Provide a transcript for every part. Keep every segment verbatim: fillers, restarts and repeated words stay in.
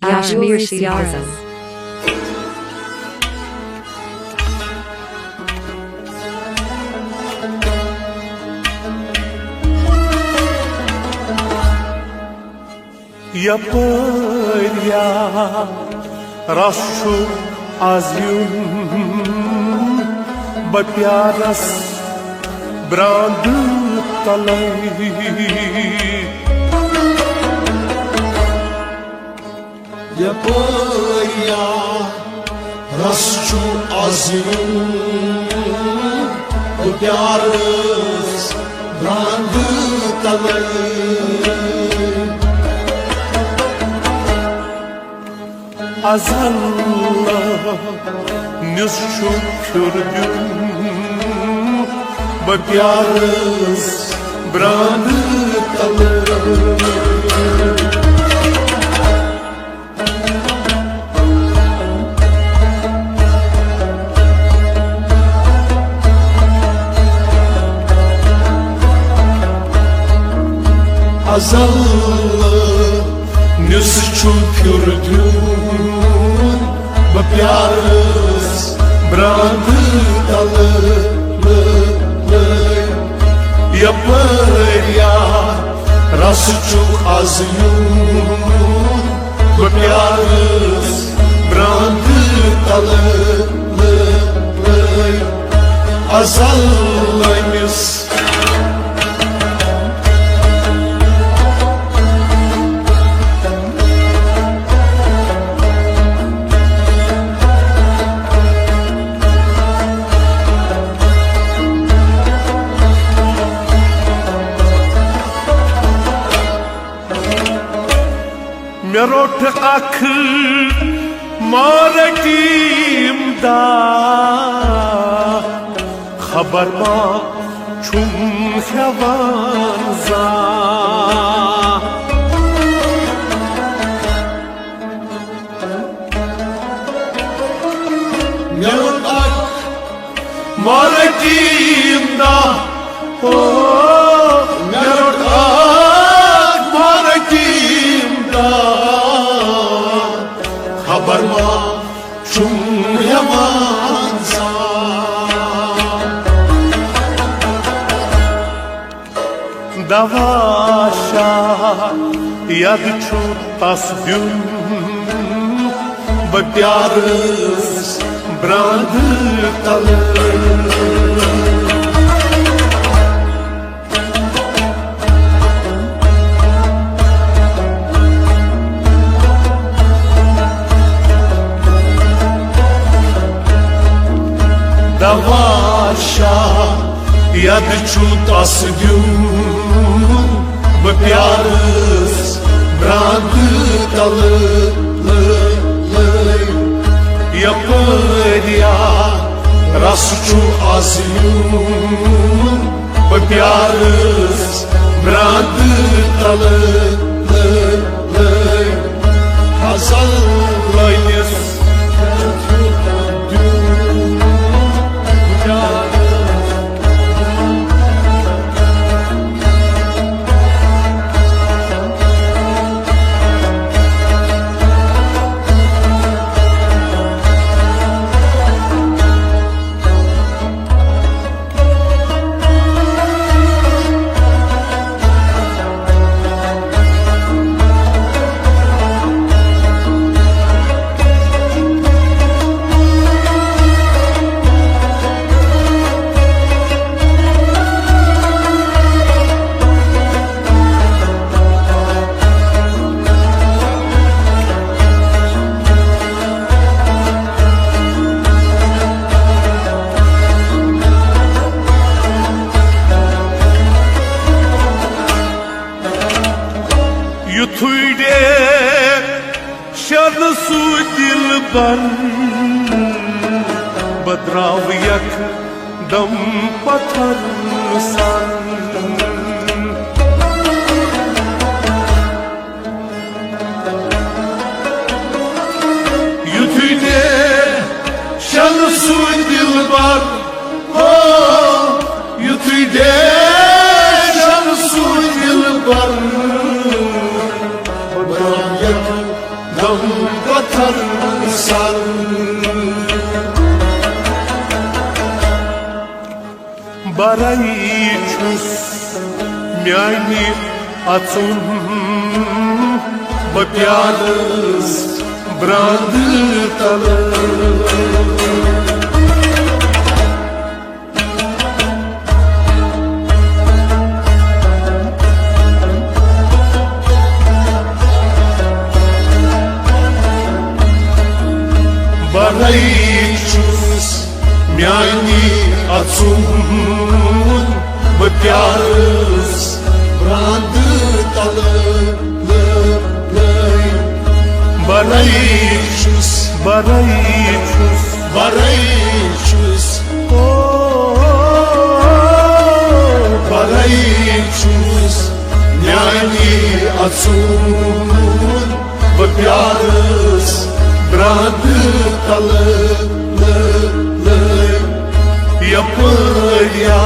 Yashmir Siaram. یپٲرۍ یا رس چھُ از یُن، بہٕ پیارس براندٕ تلے۔ یپٲرۍ یا رس چھُ از یُن، بہٕ پیارس براندٕ تلے۔ ازل نیُس چھُ پھیُر دیُن، بہٕ پیارس براندٕ تلے۔ ازل نیُس چھُ پھیُر دیُن، بہٕ پیارس براندٕ تلے۔ یپٲرۍ یا رس چھُ از یُن، بہٕ پیارس براندٕ تلے۔ ازل نیُس مےٚ روٚٹ اکھ مارٹیم داہ، خبر ما چھُم ہٮ۪وان زانٛہہ۔ مےٚ روٚٹ اکھ مارٹیم داہ، او، مےٚ روٚٹ اکھ مارٹیم داہ، خبر ما چھُم ہٮ۪وان زانٛہہ۔ دوا شاید چھُ تس دیُن، بہٕ پیارس براندٕ تلے۔ دوا شاید چھُ تس دیُن، بہٕ پیارس براندٕ تلے۔ یپٲرۍ یا رس چھُ از یُن، بہٕ پیارس براندٕ تلے۔ ازل لٲنِس یُتھُے ڈے شد سُہ دِلبر، بہٕ درٛاو یکھ دم پتھر سان۔ یُتھُے ڈے شد سُہ دِلبر، ہو، یُتھُے ڈے شد سُہ دِلبر، بہٕ درٛاو یکھ دم پتھر سر۔ برٲیی چھُس میانہِ اژُن، بہٕ پیارس براندٕ تلہٕ۔ برٲیی چھُس میانہِ اژُن، بہٕ پیارس براندٕ تلہٕ۔ برٲیی چھُس، برٲیی چھُس، برٲیی چھُس، او، برٲیی چھُس میانہِ اژُن، بہٕ پیارس براندٕ تلہٕ۔ یپٲرۍ یا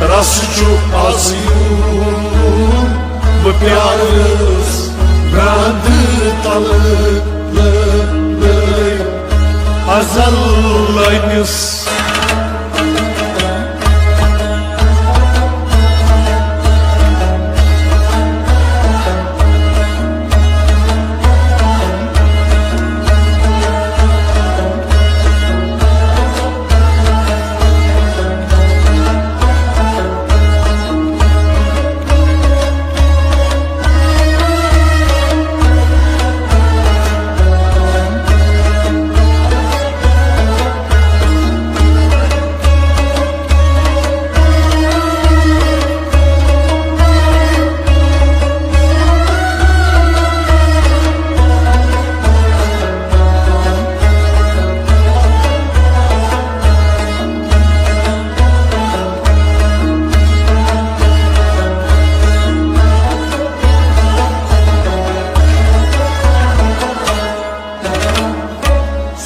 رس چھُ از یُن، بہٕ پیارس براندٕ تلہٕ۔ ازل لٲنِس۔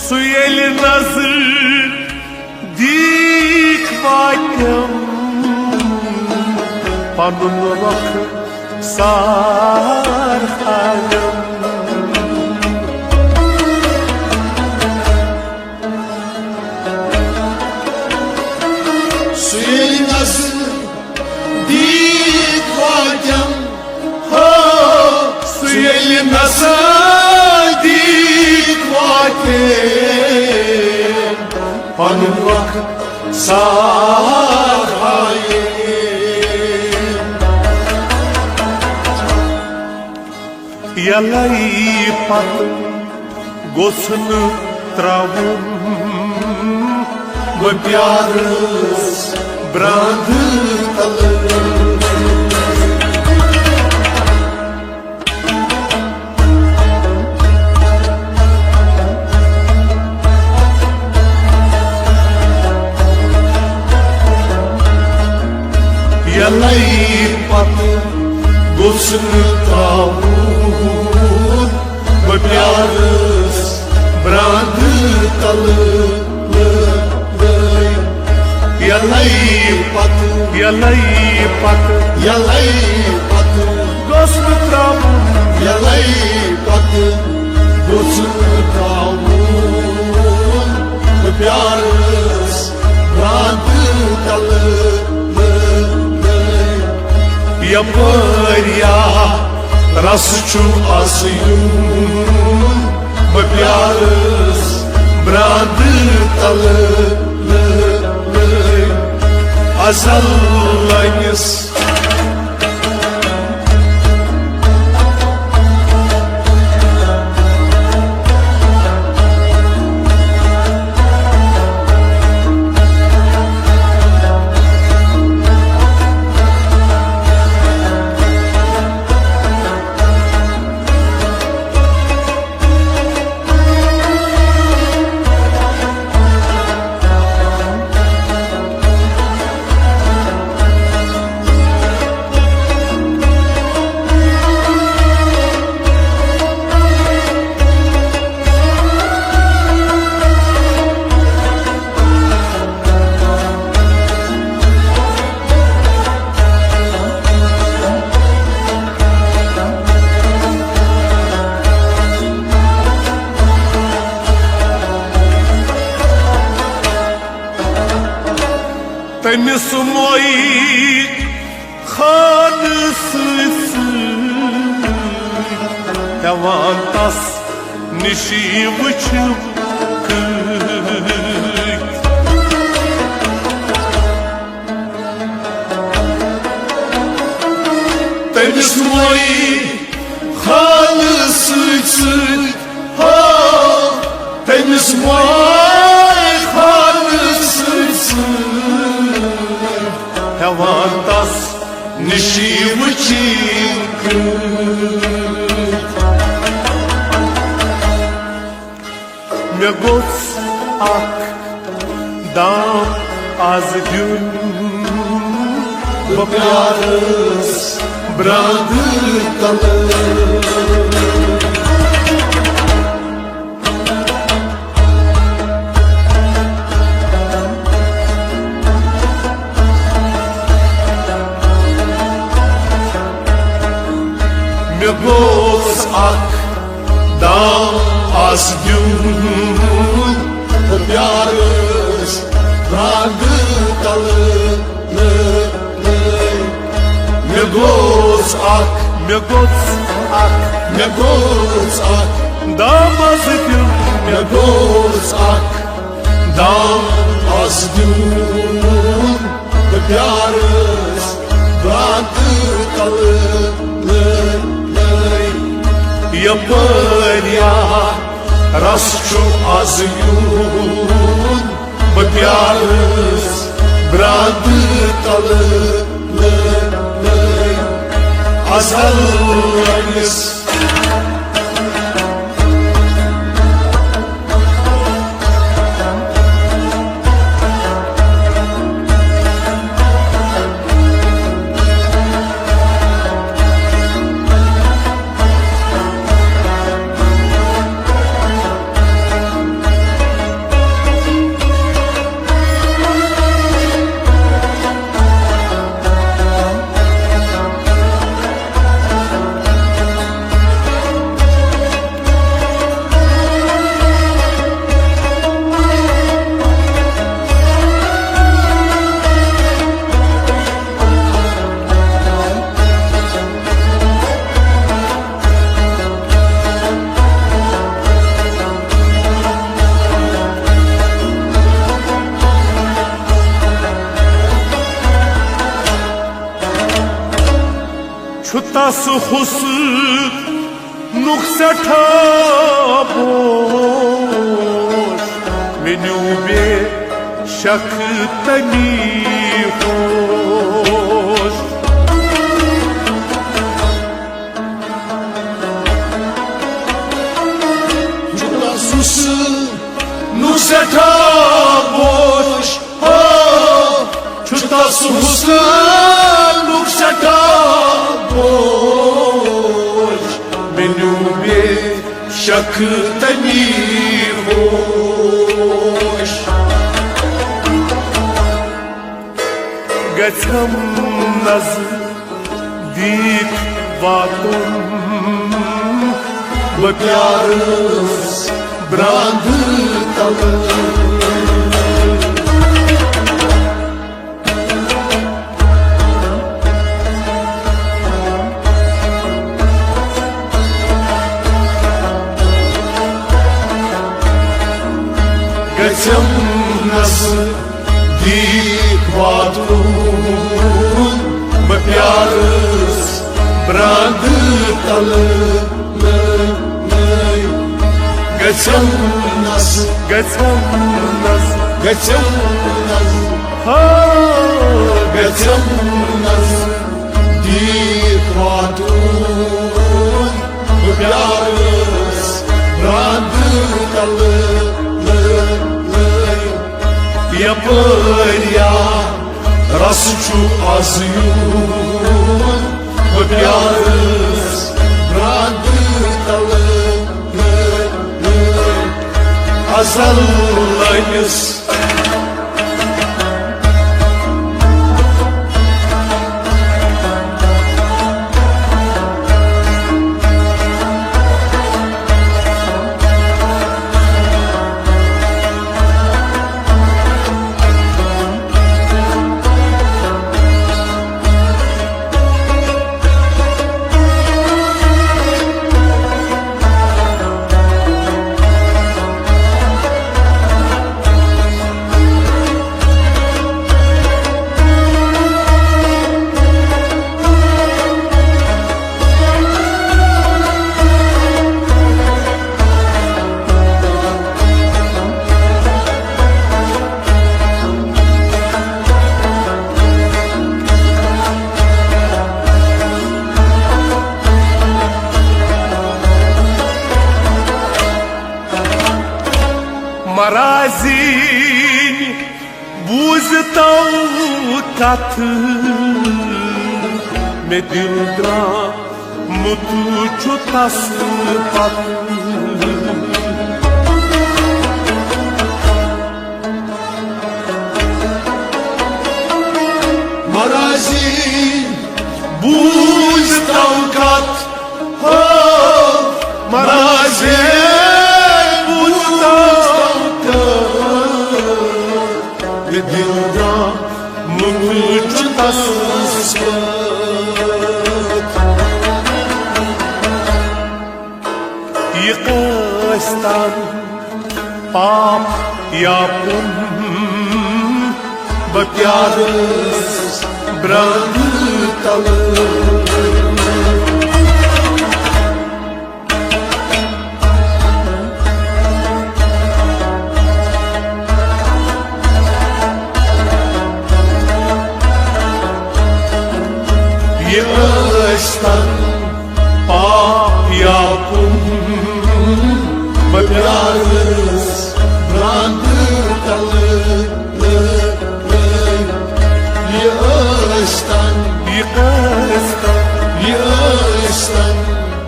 سُہ ییٚلہِ نظر دیٖکھ واتٮ۪م، پنُن رۄخ سار ہاوٮ۪م۔ سُہ ییٚلہِ نظر دیٖکھ واتٮ۪م، ہو، سُہ ییٚلہِ نزدیٖک واتہِ، پنُن وقت سار ہایہِ۔ یلے پتہٕ گوٚژھ نہٕ ترٛاوُن بہٕ پیارس براندٕ تلہٕ۔ یلے پتہٕ گوٚژھ نہٕ ترٛاوُن بہٕ پیارس براندٕ تلہٕ۔ یلے پتہٕ، یلے پتہٕ، یلے پتہٕ گوٚژھ نہٕ ترٛاوُن۔ یلے پتہٕ گوٚژھ نہٕ ترٛاوُن بہٕ پیارس براندٕ تلہٕ۔ یپٲرۍ یا رس چھُ از یُن، بہٕ پیارس براندٕ تلہٕ۔ ازل لٲنِس۔ أمِس مویہِ خانہٕ سۭتۍ سۭتۍ ہٮ۪وان تس نِشی وٕچھِو کۭتۍ۔ تٔمِس مویہِ خانہٕ سۭتۍ سۭتۍ، ہو، تٔمِس مویہِ خانہٕ سۭتۍ سۭتۍ ہٮ۪وان تس نِشی وٕچھِنۍ کۭتۍ۔ مےٚ گوٚژھ اکھ دام از دیُن، بہٕ پیارس برٛانٛدٕ تلہٕ۔ مےٚ گوٚژھ اکھ دام از دیُن، بہٕ پیارس برٛانٛدٕ تلہٕ۔ مےٚ گوٚژھ اکھ، مےٚ گوٚژھ اکھ، مےٚ گوٚژھ اکھ دام از دیُن، مےٚ گوٚژھ اکھ دام از دیُن، بہٕ پیارس برٛانٛدٕ تلہٕ۔ یپٲرۍ یا رس چھُ از یُن، بہٕ پیارس برٛانٛدٕ تلہٕ۔ ازل لٲنِس چھُ تس حسنُک سٮ۪ٹھاہ بوش، مےٚ نیوٗ بے شک تمی ہوش۔ چھُ تس حسنُک سٮ۪ٹھاہ بوش، ہو، چھُ تس حسنُک سٮ۪ٹھاہ بوش، مےٚ نیوٗ بے شک تمی ہوش۔ گژھم نزدیٖک واتُن، بہٕ پیارس برٛانٛدٕ تلہٕ۔ گژھم نزدیٖک واتُن، بہٕ پیارس برٛانٛدٕ تلہٕ۔ گژھم نزدیٖک، گژھم نزدیٖک، گژھم نزدیٖک، ہا، گژھم نزدیٖک واتُن، بہٕ پیارس برٛانٛدٕ تلہٕ۔ یپٲرۍ یا رس چھُ از یُن، بہٕ پیارس برٛانٛدٕ تلہٕ۔ ازل لٲنِس مرازین بوزتو کتھ، مےٚ دِل درٛامُت چھُ تس پتھ۔ مرازین بوزتو کتھ، ہو، مرازین بوزتو کتھ، مےٚ دِل درٛامُت چھُ تس پتھ۔ یہِ ٲسۍ تن پاپ یا پُن، بہٕ پیارس برٛنٛدٕ تلہٕ۔ یہِ ٲسۍ تن پاپ یا پُن، بہٕ پیارس برٛنٛدٕ تلہٕ۔ یہِ ٲسۍ تن، یہِ ٲسۍ تن، یہِ ٲسۍ تن،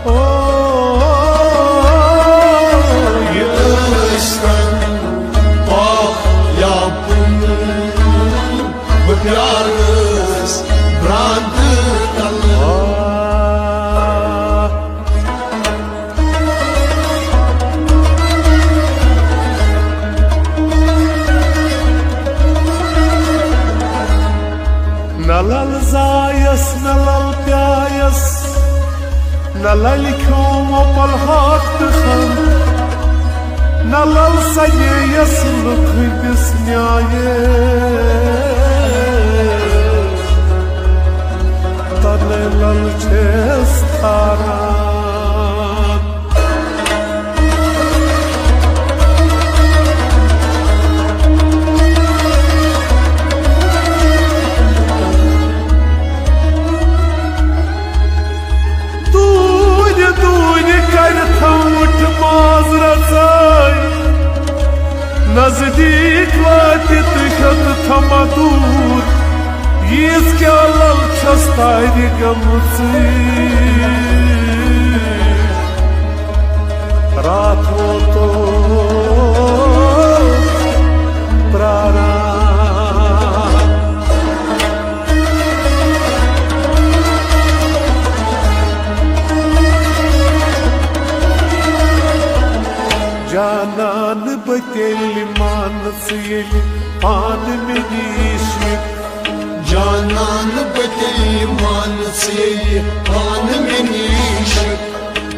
او، یہِ ٲسۍ تن پاپ یا پُن، بہٕ پیارس برٛنٛدٕ تلہٕ۔ نہ لل زایس، نہ لل پیایس، نہ للہِ کھیوم اوپل ہاکھ تہٕ کھنٛڈ، نہ لل سنییس لُکھ ہٕنٛدِس نیایس، تنَے لل چھیس تاران۔ دوٗرِ دوٗرِ کرِ تھوٚوُٹھ ماز رژٲے، نزدیٖک واتہِ تہٕ ہیوٚت تھمہ دوٗر۔ ییٖژ کیٛاہ لل چھس تارِ گٔمٕژٕے۔ راتھ ووتو پراران۔ جانان بہٕ تیٚلہِ مانہٕ ژٕ ییٚلہِ پانہٕ مےٚ نِش یِکھ۔ جانان بہٕ تیٚلہِ مانہٕ ژٕ ییٚلہِ پانہٕ مےٚ نِش یِکھ۔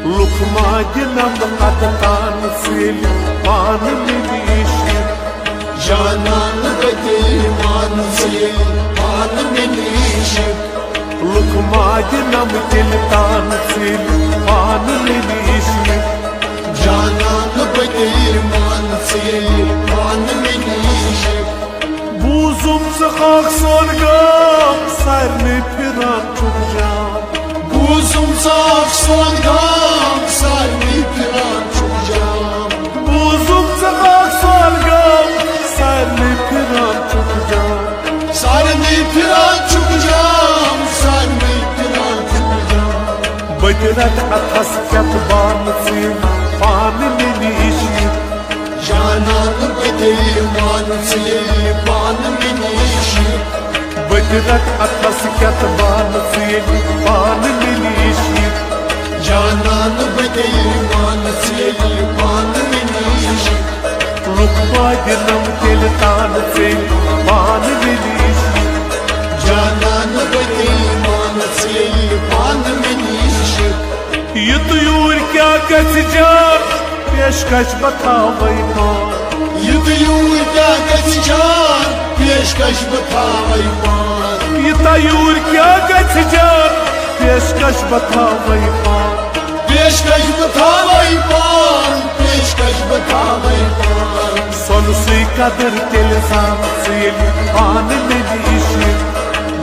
لُکھ ما دِنم قدر تانہٕ ژٕ ییٚلہِ پانہٕ مےٚ نِش یِکھ۔ جانان بہٕ تیٚلہِ مانہٕ ژٕ ییٚلہِ پانہٕ مےٚ نِش یِکھ۔ لُکھ ما دِنم تیٚلہِ تانہٕ ژٕ ییٚلہِ پانہٕ مےٚ نِش یِکھ۔ جانان بہٕ تیٚلہِ مانہٕ ژٕ ییٚلہِ پانہٕ مےٚ نِش یِکھ۔ بوٗزُم ژٕ اکھ سون گام سارنٕے پھِران چھُکھ جام۔ بوٗزُم ژٕ اکھ سون گام سارنٕے پھِران چھُکھ جام۔ بوٗزُم ژٕ اکھ سون گام سارنٕے پھِران چھُکھ جام۔ سارنٕے پھِران چھُکھ جام، سارنٕے پھِران چھُکھ جام۔ بہٕ تہِ رٹہٕ اتھس کٮ۪تھ بانہٕ ژٕ ییٚلہِ پانہٕ مےٚ نِش یِکھ۔ جانان بہٕ تیٚلہِ مانہٕ ژٕ ییٚلہِ پانہٕ مےٚ نِش یِکھ۔ بہٕ تہِ رٹہٕ اتھس کٮ۪تھ بانہٕ ژٕ ییٚلہِ پانہٕ مےٚ نِش یِکھ۔ جانان بہٕ تیٚلہِ مانہٕ ژٕ ییٚلہِ پانہٕ مےٚ نِش یِکھ۔ لُکھ ما دِنم تیٚلہِ تانہٕ ژٕ ییٚلہِ پانہٕ مےٚ نِش یِکھ۔ جانان بہٕ تیٚلہِ مانہٕ ژٕ ییٚلہِ پانہٕ مےٚ نِش یِکھ۔ یہِ تہٕ یوٗرۍ کیٛاہ گژھِ جان، پیشکش بہٕ تھاوَے پان۔ یہِ تہٕ یوٗرۍ کیٛاہ گژھِ جان، پیشکش بہٕ تھاوَے پان۔ یہِ تہٕ یوٗرۍ کیٛاہ گژھِ جان، پیشکش بہٕ تھاوَے پان۔ پیشکش بہٕ تھاوَے پان، پیشکش بہٕ تھاوَے پان۔ سۄنہٕ سٕے قدر تیٚلہِ زانہٕ ژٕ ییٚلہِ پانہٕ مےٚ نِش یِکھ۔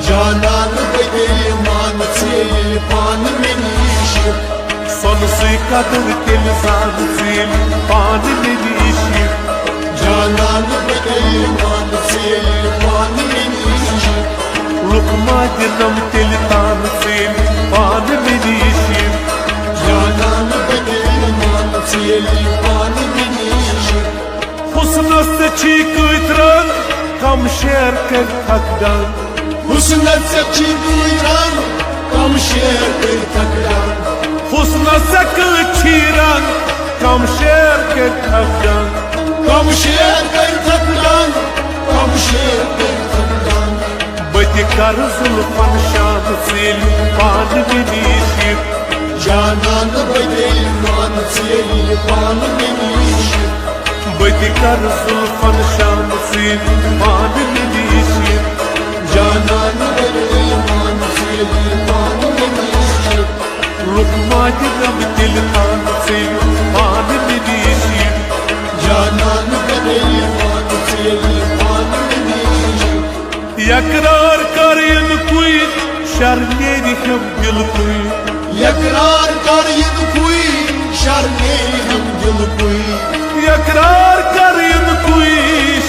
جانان بہٕ تیٚلہِ مانہٕ ژٕ ییٚلہِ پانہٕ مےٚ نِش یِکھ۔ سۄنہٕ سٕے قدر تیٚلہِ زانہٕ ژٕ ییٚلہِ پانہٕ مےٚ نِش یِکھ۔ دِنم تیٚلہِ تانہٕ ژٕ ییٚلہِ پانہٕ مےٚ نِش یِکھ۔ جانان بہٕ تیٚلہِ مانہٕ ژٕ ییٚلہِ پانہٕ مےٚ نِش یِکھ۔ حُسنس ژےٚ چھی کۭتۍ رنگ، کم شیر کٔرۍ تھکھ ڈنگ۔ حُسنس ژےٚ چھی کۭتۍ رنگ، کم شیر کٔرۍ تھکھ ڈنگ۔ حُسنس ژےٚ کۭتۍ چھی رنگ، کم شیر کٔرۍ تھکھ ڈنگ۔ کم شیر کٔرۍ تھکھ ڈنگ، کم شیر کٔرۍ تھکھ ڈنگ۔ بہٕ تہِ کرٕ زُلفن شانہٕ ژٕ ییٚلہِ پانہٕ مےٚ نِش یِکھ۔ جانان بہٕ تیٚلہِ مانہٕ ژٕ ییٚلہِ پانہٕ مےٚ نِش یِکھ۔ بہٕ تہِ کرٕ زُلفن شانہٕ ژٕ ییٚلہِ پانہٕ مےٚ نِش یِکھ۔ جانان بہٕ تیٚلہِ مانہٕ ژٕ ییٚلہِ پانہٕ مےٚ نِش یِکھ۔ لُکھ ما دِنم تیٚلہِ تانہٕ ژٕ ییٚلہِ پانہٕ مےٚ نِش یِکھ۔ جانان بہٕ تیٚلہِ مانہٕ ژٕ ییٚلہِ پانہٕ مےٚ نِش یِکھ۔ یقرار کر یِنہٕ کُے، شر نیرِ ہٮ۪م دِلہٕ کُے۔ یقرار کر یِنہٕ کُے، شر نیرِ ہٮ۪م دِلہٕ کُے۔ یقرار کر یِنہٕ کُے،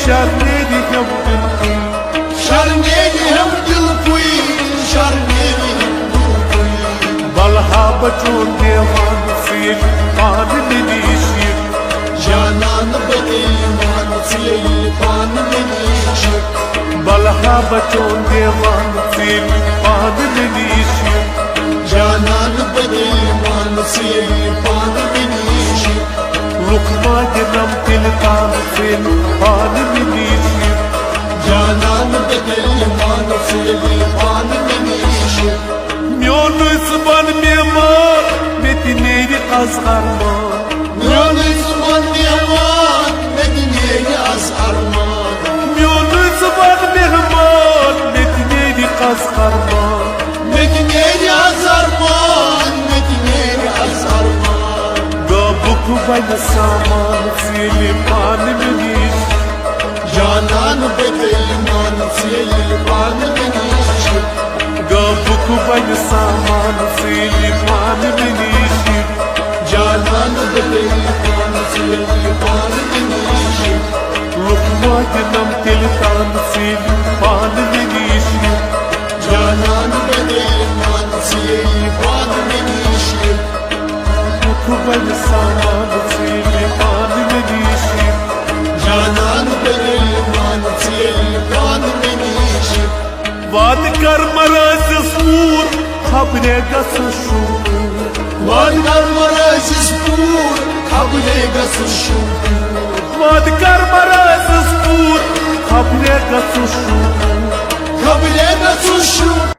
شر نیرِ ہٮ۪م دِلہٕ کُے۔ شر نیرِ ہٮ۪م دِلہٕ کُے، شر نیرِ ہٮ۪م دِلہٕ کُے۔ بلہٕ ہا بہٕ چون دیوان ژٕ ییٚلہِ پانہٕ مےٚ نِش یِکھ۔ جانان بہٕ تیٚلہِ مانہٕ ژٕ ییٚلہِ پانہٕ مےٚ نِش یِکھ۔ بلہٕ ہا بہٕ چون دیوان ژٕ ییٚلہِ پانہٕ مےٚ نِش یِکھ۔ جانان بہٕ تیٚلہِ مانہٕ ژٕ ییٚلہِ پانہٕ مےٚ نِش یِکھ۔ لُکھ ما دِنم تیٚلہِ تانہٕ ژٕ ییٚلہِ پانہٕ مےٚ نِش یِکھ۔ جانان بہٕ تیٚلہِ مانہٕ ژٕ ییٚلہِ پانہٕ مےٚ نِش یِکھ۔ میونُے ژٕ بن مہمان، مےٚ تہِ نیرِ از ارمان۔ میونُے ژٕ بن مہمان، مےٚ تہِ نیرِ از ارمان۔ میونُے ژٕ بن مہمان، مےٚ تہِ نیرِ از ارمان۔ مےٚ تہِ نیرِ از ارمان، مےٚ تہِ نیرِ از ارمان۔ گابُک بنہِ سامان ژٕ ییٚلہِ پانہٕ مےٚ نِش۔ جانان بہٕ تیٚلہِ مانہٕ ژٕ ییٚلہِ پانہٕ مےٚ نِش یِکھ۔ گابُک بنہِ سامان ژٕ ییٚلہِ پانہٕ مےٚ نِش یِکھ۔ جانان بہٕ تیٚلہِ مانہٕ ژٕ ییٚلہِ پانہٕ مےٚ نِش یِکھ۔ لُکھ ما دِنم تیٚلہِ تانہٕ ژٕ ییٚلہِ پانہٕ مےٚ نِش یِکھ۔ جانان بہٕ تیٚلہِ مانہٕ ژٕ ییٚلہِ پانہٕ مےٚ نِش یِکھ۔ لُکھ بنہِ سامان ژٕ ییٚلہِ پانہٕ مےٚ نِش یِکھ۔ جانان بہٕ تیٚلہِ مانہٕ ژٕ ییٚلہِ پانہٕ مےٚ نِش یِکھ۔ وعدٕ کر مرٲزِس پوٗرٕ، خبرے گژھٕ شوٗر۔ وعدٕ کر مرٲزِس پوٗرٕ، خبرے گژھٕ شوٗر۔ وعدٕ کر مرٲزِس پوٗرٕ، خبرے گژھٕ شوٗر۔ خبرے گژھٕ شوٗر۔